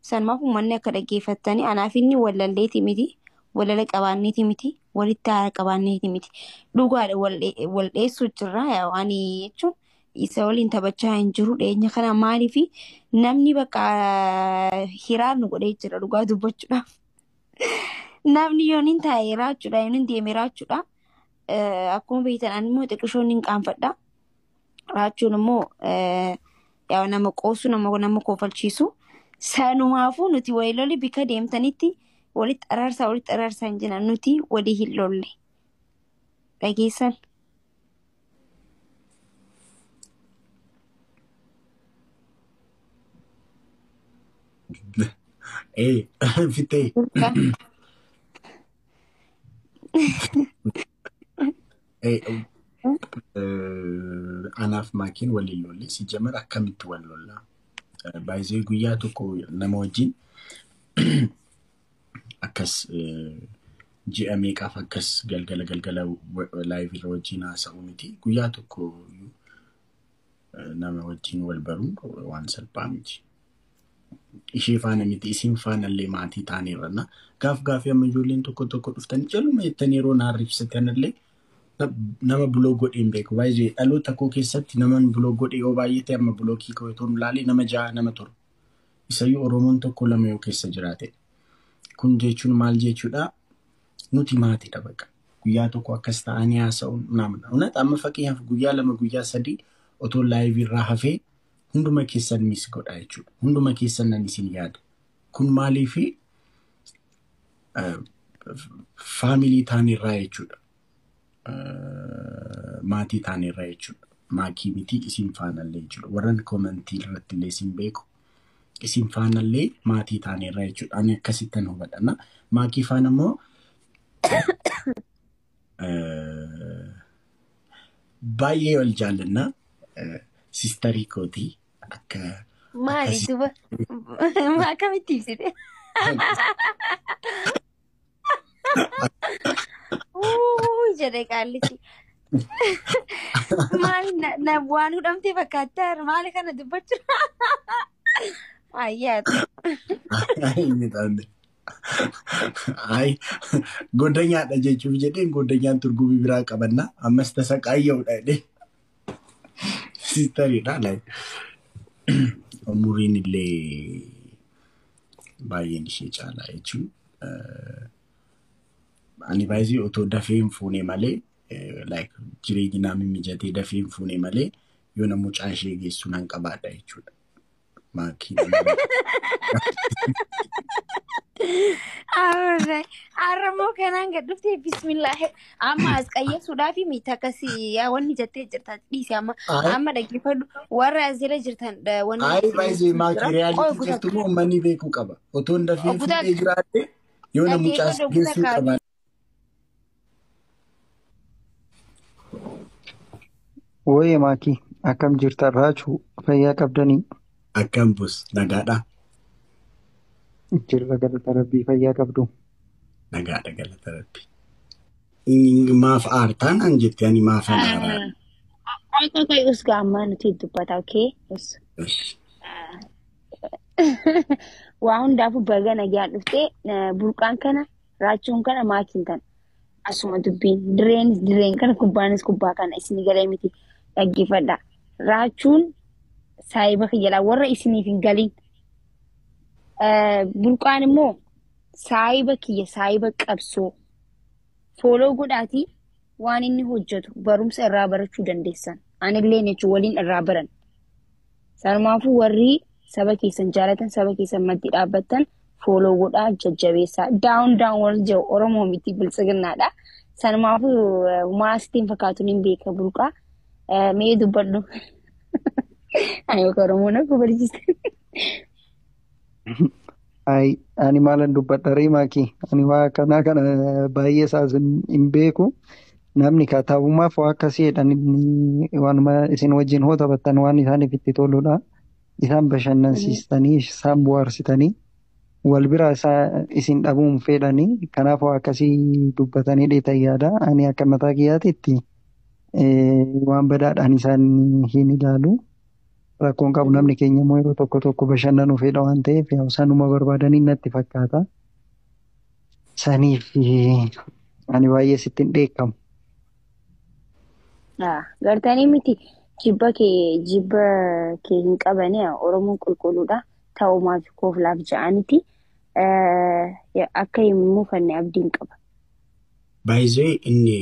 Sanumaaf uummanni akka dhaggeeffattanii anaaf inni wallalleeti miti. Walala qabaanneeti miti. Walitti haara qabaanneeti miti. Dhugaadha wal dheessuu jirra. Ani jechuun isa waliin taphachaa hin jiru dhiyeenya kana maaliifi namni bakka hiraar nu godhee jira dhugaa dubbachuudhaaf. Namni yoon hin taa'e raachuudha yoon hin deeme raachuudha. Akkuma beektan ani immoo xiqqishoon hin qaanfadha. Raachuun immoo nama qoosu nama kofalchiisu. Sanumaafuu nuti walii lolli bika deemtanitti walitti araarsaa walitti araarsaa hin jiran nuti walii hin lolle. Dhageessan. Ee, fitee. Ee, anaaf maakiin waliin lolle si jamar akkamitti wal lollaa? Baay'ee guyyaa tokko nama wajjin akkas ji'a meeqaaf akkas galgala galgala live irra wajjin haasa'u miti. Guyyaa tokko nama wajjin wal baruun waan salphaa miti. Ishee faana miti isin faana illee maatii taaneerra. Gaaf gaafii amma ijoolleen tokko tokko dhuftanii caluma jettanii yeroo naan ibsatan illee nama buloo godhee hin beeku. Baay'ee dhaloota koo keessatti naman buloo godhe yoo baay'ate amma bulookii koo otoo hin ilaalee nama 6 nama 7. Isayyuu Oromoon 1 2 yoo keessa jiraate. Kun jechuun maal jechuudha? Nuti maatiidha bakka. Guyyaa tokko akkas ta'anii haasa'uun namna. Unat amma fakkeenyaaf guyyaa 2 guyyaa 3 otoo live irraa hafee hunduma keessan mis godha jechuudha. Hunduma keessan nan isin yaada. Kun maaliifi faamilii taanirraa jechuudha. Maatii taanirraa jechuudha. Maakii miti isin faanallee jechuudha. Warran koomentii irratti illee isin beeku. Isin faanallee maatii taanirraa jechuudha. Ani akkasittan hubadha. Maakii faana immoo baay'ee wal jaallanna. Sistarii kootii akka Maali duba akkamitti ibsite? Jedhe qaallichi. Maali na waan hudhamtee fakkaattaa maali kana dubbachuu? Ayyaatu. Ay, goddanyaadha jechuuf jedheen goddanyaan turgumii biraa qabanna. Ammas tasa qaayya'uudha jedhee. Sistariidha. Umuriin illee baay'een ishee caalaa jechuun. Ani baay'ee otoo dafee hin fuune malee like jireenyi naa mijatee dafee hin fuune malee yoo na mucaa ishee geessu nan qabaadha jechuudha. Maakii. Har'a kanaan gad dhuftee bismillaahi. Amma as qayyasuudhaaf miti akkasii yaa wanni jettee jirta dhiisi amma amma dhaggeeffadhu warra as jala jirtan wanni Ayi baay'ee maakii reyaalitii jirtu immoo uummanni beekuu qaba. Otoo hin dafee fuudhee jiraadhe yoo na mucaa geessuu qabaadha. Wayye maakii akkam jirta raachuu fayyaa qabdanii? Akkam bus nagaadhaa? Jirra galata rabbii fayyaa qabdu. Nagaadha galata rabbii. Maaf aartaan an jette ani maaf aaraa? Qoy qoy qoy usgaa ammaa nuti dubbata okay? Waa hundaafuu baga nagaan dhuftee burqaan kana raachuun kana maakiin kana asuma dubbiin dirreenis dirreen kana kubbaanis kubbaa kana isin galee miti dhaggeeffadha. Raachuun saayiba kiyyaadha warra isiniif hin galin. Burqaan immoo saayiba kiyya saayiba qabsoo fooloo godhaatii waan inni hojjetu barumsa irraa barachuu dandeessan. Anillee jechuun waliin irraa baran. Sanumaafuu warri saba keessan jaalatan saba keessan maddii dhaabbattan fooloo godhaa jajjabeessaa. Daawun daawun warri jiru Oromoo miti biltsiginnaadha. Sanumaafuu maastiin fakkaatuun hin beeka burqaa. Mee dubbadhu. Ani yookaan Oromoo na kubalchiste. Ai, ani maalan dubbadha ree maakii. Ani waa akkanaa kana baay'ee isaas hin beeku. Namni katabumaaf waa akkasii jedhan waanuma isin wajjin hoo taphattan waan isaaniif itti toludha. Isaan bashannansiistanii, isaan bohaarsitanii wal bira isin dhabuun fedhanii kanaaf waa akkasii dubbatanii dheetan yaada. Ani akka mataa kiyyaatitti waan badaadhaan isaan hin ilaalu. Rakkoon qabu namni keenya immoo yeroo tokko tokko bashannanuu fedha waan ta'eef yaa'u sanuma barbaadanii natti fakkaata. Saniif ani baay'ee sitti hin dheekkamu. Gartanii miti jibba kee hin qabane Oromoon qulqulluudha. Ta'umaaf kooflaaf ja'aniiti. Akka hin muufanne abdiin qaba. Baay'ee inni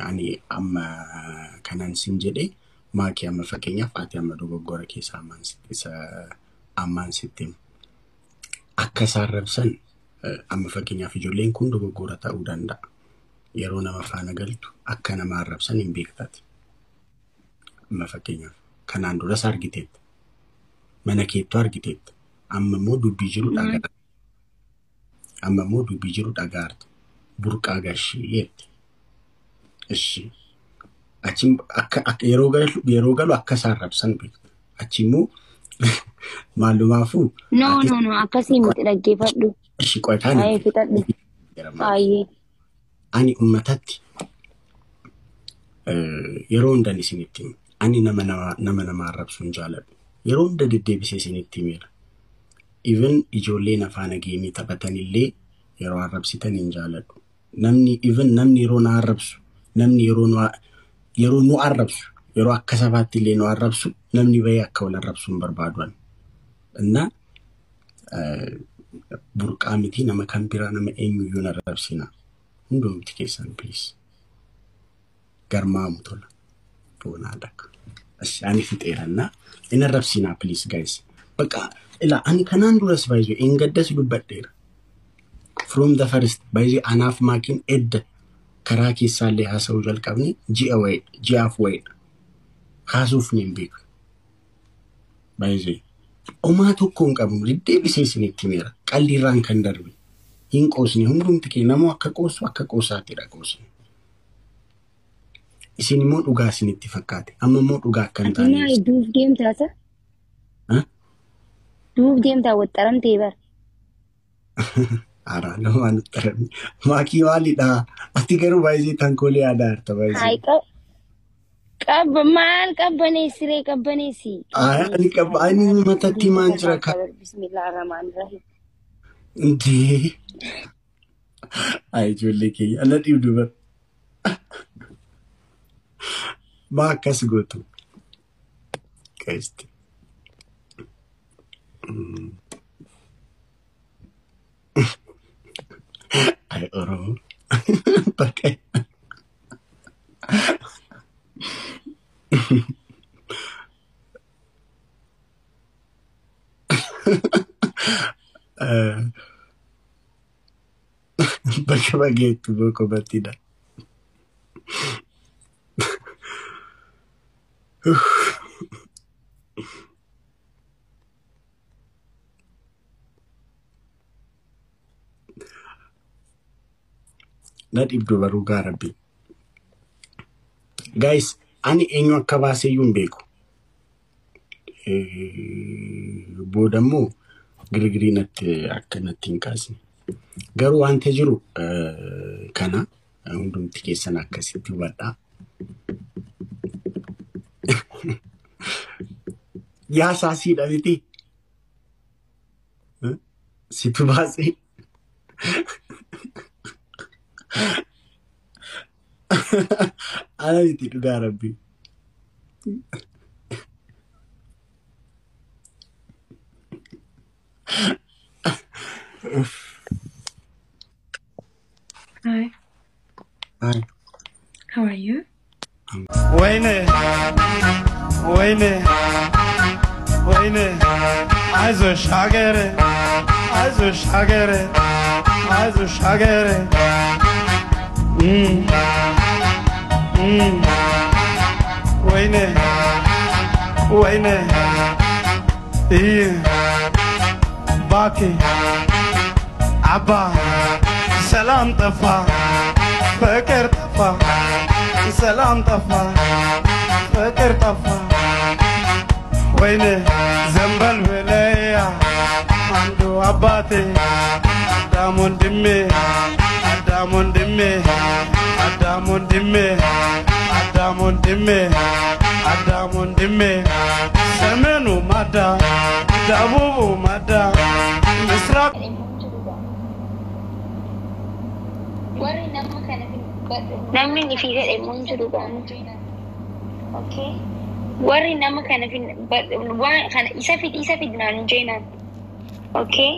ani amma kanan sin jedhe maakii amma fakkeenyaaf ati amma dogoggora keessaa ammaan sitti akka isaan rabsan amma fakkeenyaaf ijoolleen kun dogoggora ta'uu danda'a. Yeroo nama faana galtu akka nama arrabsan hin beektaati. Amma fakkeenyaaf kanaan duras argiteetta. Mana keettuu argiteetta. Amma immoo dubbii jiru dhagaa. Amma immoo dubbii jiru dhagaarta. Burqaa gashii jette. Ishi. Achi akka yeroo galu akka isaan rabsan beekta. Achi immoo maalumaafuu. No no no akkasii miti dhaggeeffadhu. Ishi qotaan. Aayee fixadhu. Aayee. Ani uummatatti yeroo hundan isinitti hima. Ani nama nama arrabsuu hin jaaladhu. Yeroo hunda deddeebisee isinitti himeera. Even ijoolleen afaan geemii taphatanillee yeroo arrabsitan hin jaaladhu. Namni even namni yeroo na arrabsu, namni yeroo nu arrabsu, yeroo akka sabaatti illee nu arrabsu, namni bahee akka wal arrabsu hin barbaadu. Innaa burqaa miti nama kan biraa nama eenyuyyuu hin arrabsina. Hundumti keessan please. Garmaamu tola. Boonaadha. Ani fixeerannaa. Hin arrabsinaa please guys. Bakka ilaa ani kanaan duras baay'ee hin gaddas dubbadheera. From the first baay'ee anaaf maakiin edda karaa keessaallee haasa'uu jalqabne ji'a wayidha. Ji'aaf wayidha. Haasuuf ni hin beeku. Baay'ee homaa tokko hin qabnu deddeebisee isinitti himeera. Qalliirraan kan darbe. Hin qoosne hundumti kee namoo akka qoosu akka qoosaatidha qoosne. Isin immoo dhugaa isinitti fakkaate. Amma immoo dhugaa akka hin taane. Ati maali duuf deemtaa sa? Duuf deemtaa waxxaramtee bara. Haaraa namaan waxxaramne. Maakii maalidhaa? Ati garuu baay'ee tankoolee aadaa jirta baay'ee. Qabba maal qabbaneessi ree qabbaneessi. Ani qabba ani matatti maan jira ka. Bismillahirrahmanirrahim. Indee. Ay ijoollee keenya ala dhiibdu bara. Maa akkas gootu? Qeesti. Ay Oromoo. Bakka. Bakka bageettu boko batidha. Na dhibdu baruu gaarabbi. Guys, ani eenyu akka baaseeyyuu hin beeku. Booda immoo girgirii natti akka natti hin kaasne. Garuu wanta jiru kana hundumti keessan akkasitti hubadhaa. Yaa saasiidha miti. Situ baasee. Ana miti dhugaa rabbi. Hi. Hi. How are you? ወይኔ ወይኔ ወይኔ አይዞሽ ሀገሬ አይዞሽ ሀገሬ አይዞሽ ሀገሬ ወይኔ ወይኔ ባኪ አባ ሰላም ጠፋ ፍቅር ጠፋ ሰላም ጠፋ ፍቅር ጠፋ ወይኔ ዘንበል ብለያ አንዱ አባቴ አዳም ወንድሜ አዳም ወንድሜ አዳም ወንድሜ አዳም አዳም ወንድሜ አዳም ወንድሜ ሰሜኑ ማዳ ደቡቡ ማዳ ምስራቅ Warri nama kana namni inni fi fedhe immoo hin jiru ga'a. Okay. Warri nama kana waan kana isa fidi isa fidi naan hin jeenaan. Okay.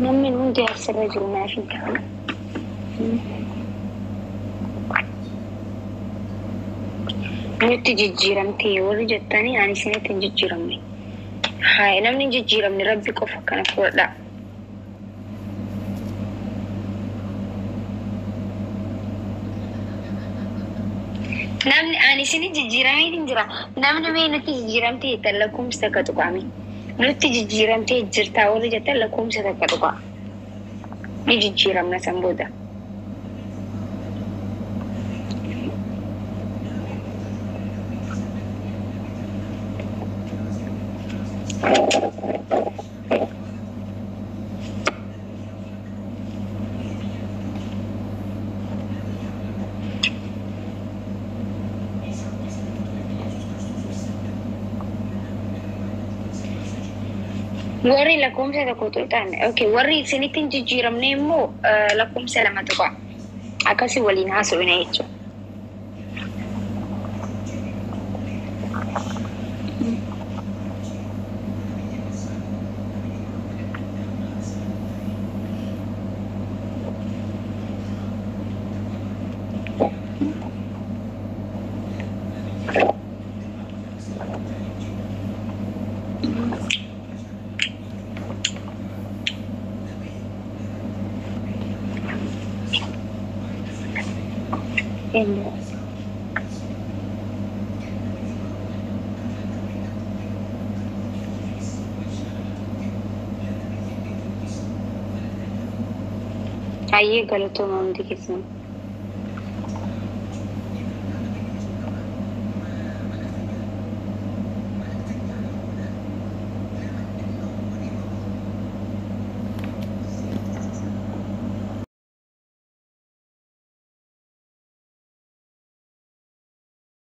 Namni hundi asirra jiru naaf hin ta'u. Nutti jijjiiramtee warri jettanii ani isinitti hin jijjiiramne. Haa, namni hin jijjiiramne rabbi qofa kana fudhadhaa. Namni ani isini jijjiirameetiin jira. Namni mee nutti jijjiiramtee jettan lakkoofsa takka tuqaame. Nutti jijjiiramtee jirtaa warri jettan lakkoofsa takka tuqaa. Ni jijjiiramna san booda. Warri lakkoofsa tokko tuqxan, okay, warri isinitti hin jijjiiramne immoo lakkoofsa lama tuqaa. Akkasii waliin haasofina jechuudha. Hayyee, galatooma hundi keessan.